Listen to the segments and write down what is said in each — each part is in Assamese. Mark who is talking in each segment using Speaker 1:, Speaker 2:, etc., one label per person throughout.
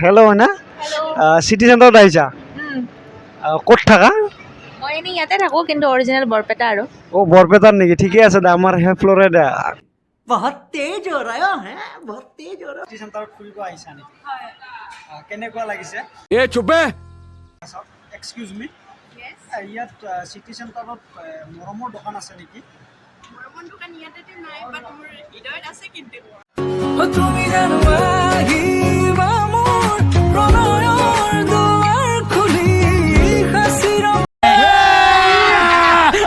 Speaker 1: হেল্ল' মাইনা, চিটি চেণ্টাৰত আহিছা? ক'ত থাকা?
Speaker 2: মই এনেই ইয়াতে থাকোঁ, কিন্তু অৰিজিনেল বৰপেটা আৰু।
Speaker 1: অ' বৰপেটাৰ নেকি? ঠিকে আছে দে, আমাৰ সেই ফ্ল'ৰে দে।
Speaker 3: बहुत तेज हो रहा है, बहुत तेज हो रहा।
Speaker 1: চিটি চেণ্টাৰত ফুৰিব আহিছা নেকি? কেনেকুৱা লাগিছে?
Speaker 4: ए चुप बे।
Speaker 1: এক্সকিউজ মি, ইয়াত চিটি চেণ্টাৰত মৰমৰ দোকান আছে নেকি?
Speaker 2: মৰমৰ দোকান ইয়াতে নাই, বাট মোৰ হৃদয়ত আছে কিন্তু।
Speaker 5: তুমি জানো আহিবা মোৰ প্ৰণয়ৰ দুৱাৰ খুলি সাঁচিৰ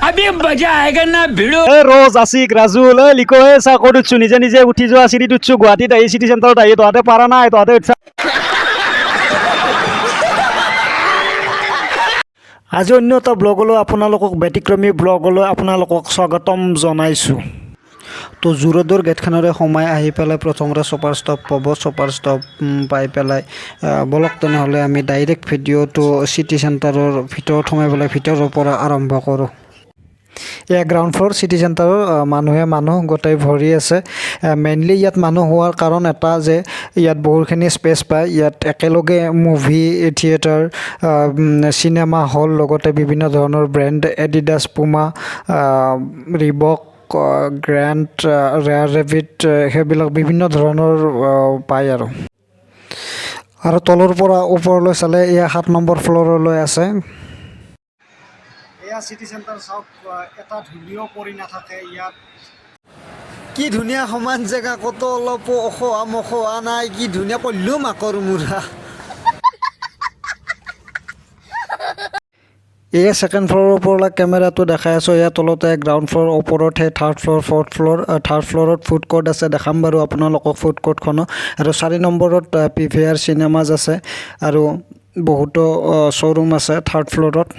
Speaker 4: अभी मजा आएगा ना भिड़ो।
Speaker 1: এ ৰ'জ, আছিক, ৰাজুল, এ লিকো, এ চা ক'ত উঠছো। নিজে নিজে উঠি যোৱা চিৰিত উঠছো। গুৱাহাটীত আহি চিটি চেণ্টাৰত আহি তহঁতে পাৰা নাই, তহঁতে উঠছা।
Speaker 6: আজি অন্য এটা ব্লগলৈ আপোনালোকক, ব্যতিক্ৰমী ব্লগলৈ আপোনালোকক স্বাগতম জনাইছোঁ।
Speaker 3: তো জোৰডৰ গেটখনেৰে সোমাই আহি পেলাই প্ৰথমতে ছপাৰ ষ্টপ পাব। ছপাৰ ষ্টপ পাই পেলাই ব'লক তেনেহ'লে আমি ডাইৰেক্ট ভিডিঅ'টো চিটি চেণ্টাৰৰ ভিতৰত সোমাই পেলাই ভিতৰৰ পৰা আৰম্ভ কৰোঁ।
Speaker 6: এয়া গ্ৰাউণ্ড ফ্ল'ৰ চিটি চেণ্টাৰৰ। মানুহে মানুহ গোটেই ভৰি আছে। মেইনলি ইয়াত মানুহ হোৱাৰ কাৰণ এটা যে ইয়াত বহুতখিনি স্পেচ পায়। ইয়াত একেলগে মুভি থিয়েটাৰ, চিনেমা হল, লগতে বিভিন্ন ধৰণৰ brand Adidas, Puma, Reebok, Grant, Rare Rabbit, সেইবিলাক বিভিন্ন ধৰণৰ পায়। আৰু আৰু তলৰ পৰা ওপৰলৈ চালে এয়া 7 নম্বৰ ফ্ল'ৰলৈ আছে।
Speaker 1: এয়া চিটি চেণ্টাৰ চাওক, এটা ধূলিও পৰি নাথাকে ইয়াত।
Speaker 3: কি ধুনীয়া সমান জেগা, ক'তো অলপো অখোৱা মখোৱা নাই। কি ধুনীয়া পল্লু মাকৰ মূৰা।
Speaker 6: এয়া ছেকেণ্ড ফ্ল'ৰৰ ওপৰলৈ কেমেৰাটো দেখাই আছোঁ। ইয়াৰ তলতে গ্ৰাউণ্ড ফ্ল'ৰ, ওপৰতহে third floor, fourth floor. Third ফ্ল'ৰত food court আছে, দেখাম বাৰু আপোনালোকক ফুড কোৰ্টখনো। আৰু 4 নম্বৰত পি ভি আৰ চিনেমাজ আছে আৰু বহুতো শ্ব'ৰুম আছে থাৰ্ড ফ্ল'ৰত।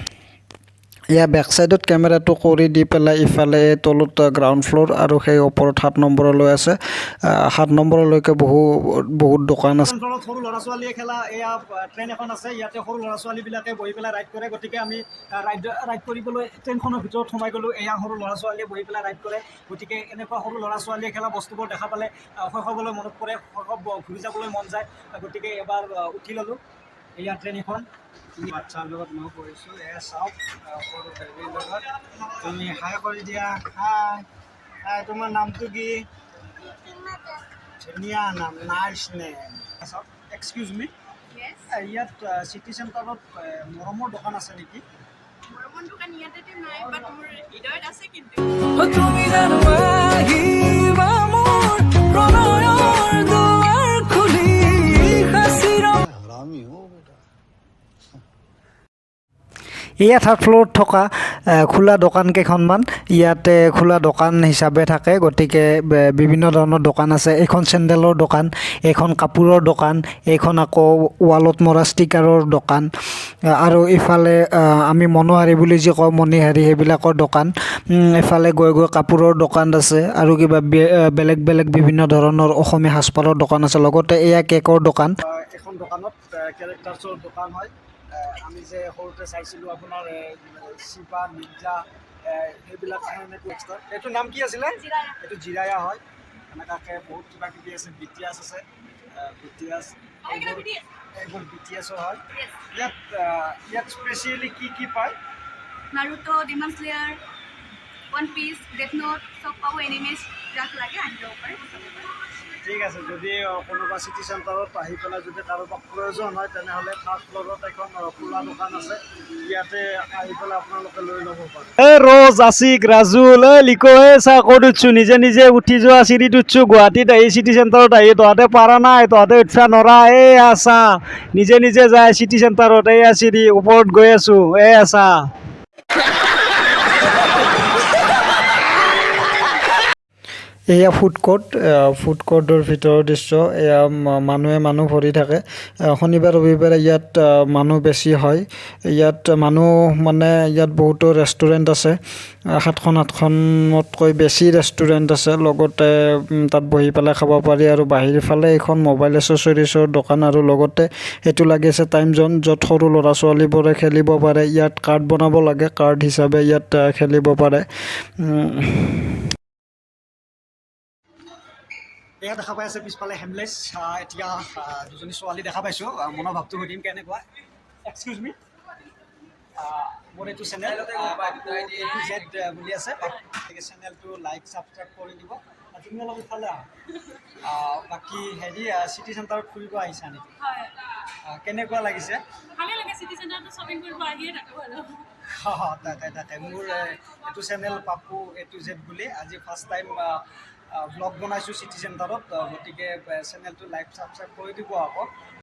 Speaker 6: ইয়াৰ বেক চাইডত কেমেৰাটো কৰি দি পেলাই ইফালে এই তলত গ্ৰাউণ্ড ফ্ল'ৰ আৰু সেই ওপৰত 7 নম্বৰলৈ আছে। 7 নম্বৰলৈকে বহু বহুত দোকান আছে।
Speaker 1: ফ্ল'ৰত সৰু ল'ৰা ছোৱালীয়ে খেলা এয়া ট্ৰেইন এখন আছে। ইয়াতে সৰু ল'ৰা ছোৱালীবিলাকে বহি পেলাই ৰাইড কৰে। গতিকে আমি ৰাইড ৰাইড কৰিবলৈ ট্ৰেইনখনৰ ভিতৰত সোমাই গ'লোঁ। এয়া সৰু ল'ৰা ছোৱালীয়ে বহি পেলাই ৰাইড কৰে। গতিকে এনেকুৱা সৰু ল'ৰা ছোৱালীয়ে খেলা বস্তুবোৰ দেখা পালে শৈশৱলৈ মনত পৰে, শৈশৱ ঘূৰি যাবলৈ মন যায়। গতিকে এবাৰ উঠি ল'লোঁ। এয়া ট্ৰেইন এখন। বাচ্ছাৰ লগত মই কৰিছোঁ। এয়া চাওক, সৰু বেবীৰ লগত। তুমি হাই কৰি দিয়া। হাই হাই, তোমাৰ নামটো কি? ধুনীয়া নাম, নাইচ নেম। চাওক, এক্সকিউজ মি, ইয়াত চিটি চেণ্টাৰত মৰমৰ দোকান আছে নেকি?
Speaker 2: মৰমৰ দোকান ইয়াতে নাই, বাট মোৰ হৃদয়ত আছে কিন্তু।
Speaker 5: তুমি জানো আহিবা মোৰ প্ৰণয়ৰ দুৱাৰ খুলি সাঁচিৰ
Speaker 6: এয়া থাৰ্ড ফ্ল'ৰত থকা খোলা দোকান কেইখনমান। ইয়াতে খোলা দোকান হিচাপে থাকে, গতিকে বিভিন্ন ধৰণৰ দোকান আছে। এইখন চেণ্ডেলৰ দোকান, এইখন কাপোৰৰ দোকান, এইখন আকৌ ৱালত মৰা ষ্টিকাৰৰ দোকান আৰু ইফালে আমি মনোহাৰী বুলি যি কওঁ, মণিহাৰী, সেইবিলাকৰ দোকান। ইফালে গৈ গৈ কাপোৰৰ দোকান আছে আৰু কিবা বেলেগ বেলেগ বিভিন্ন ধৰণৰ অসমীয়া সাজপাৰৰ দোকান আছে। লগতে এয়া কেকৰ দোকান।
Speaker 1: এখন দোকানত কেৰেক্টাৰ্ছৰ দোকান হয়। আমি যে সৰুতে চাইছিলোঁ আপোনাৰ শিৱা, নিঞ্জা, সেইবিলাক এক্সট্ৰা। এইটো নাম কি আছিলে? এইটো জিৰায়া হয়। এনেকুৱাকৈ বহুত কিবা কিবি আছে। বি টি এছ আছে, বি টি এছ, এইবোৰ বি টি এছৰ হয়। ইয়াত স্পেচিয়েলি কি কি পায়?
Speaker 7: Naruto, Demon Slayer, One Piece, Death Note চব পাব। এনিমেজ যাক লাগে আনি যাব পাৰে, চাব পাৰে।
Speaker 1: ঠিক আছে। যদি কোনোবা চিটি চেণ্টাৰত আহি পেলাই যদি কাৰোবাক প্ৰয়োজন হয়, তেনেহ'লে থাৰ্ড ফ্ল'ৰত এখন খোলা দোকান আছে। ইয়াতে আহি পেলাই আপোনালোকে লৈ ল'ব পাৰে। এ ৰ'জ, আছিক, ৰাজুল, এ লিকো, এ চা ক'ত উঠছো। নিজে নিজে উঠি যোৱা চিৰিত উঠছো। গুৱাহাটীত আহি চিটি চেণ্টাৰত আহি তহঁতে পাৰা নাই, তহঁতে উঠবা নৰা। এয়া চা, নিজে নিজে যায় চিটি চেণ্টাৰত। এয়া চিৰি, ওপৰত গৈ আছো। এয়া চা।
Speaker 6: এয়া ফুড কোৰ্ট। ফুড কোৰ্টৰ ভিতৰৰ দৃশ্য এয়া। মানুহে মানুহ ভৰি থাকে। শনিবাৰ ৰবিবাৰে ইয়াত মানুহ বেছি হয়। ইয়াত মানুহ মানে ইয়াত বহুতো ৰেষ্টুৰেণ্ট আছে। 7খন 8খনতকৈ বেছি ৰেষ্টুৰেণ্ট আছে। লগতে তাত বহি পেলাই খাব পাৰি। আৰু বাহিৰ ফালে এইখন মোবাইল এচেচৰিজৰ দোকান আৰু লগতে এইটো লাগিছে টাইম জ'ন, য'ত সৰু ল'ৰা ছোৱালীবোৰে খেলিব পাৰে। ইয়াত কাৰ্ড বনাব লাগে, কাৰ্ড হিচাপে ইয়াত খেলিব পাৰে।
Speaker 1: এয়া দেখা পাই আছে পিছফালে হেমলেছ। এতিয়া দুজনী ছোৱালী দেখা পাইছোঁ। মনৰ ভাৱটো সুধিম কেনেকুৱা। এক্সকিউজ মি, মোৰ এইটো চেনেল এ টু জেড বুলি আছে, গতিকে চেনেলটো লাইক ছাবস্ক্ৰাইব কৰি দিব। আৰু তুমি অলপ ইফালে আহা। বাকী হেৰি, চিটি চেণ্টাৰত ফুৰিব আহিছা নেকি?
Speaker 2: হয়।
Speaker 1: কেনেকুৱা লাগিছে?
Speaker 2: ভালে লাগে। চিটি চেণ্টাৰটো শ্বপিং কৰিব আহিয়ে থাকোঁ আৰু।
Speaker 1: তাকে তাকে মোৰ এইটো channel Papu A to Z বুলি। আজি ফাৰ্ষ্ট টাইম ব্লগ বনাইছোঁ চিটি চেণ্টাৰত, গতিকে চেনেলটো লাইক ছাবস্ক্ৰাইব কৰি দিব আকৌ।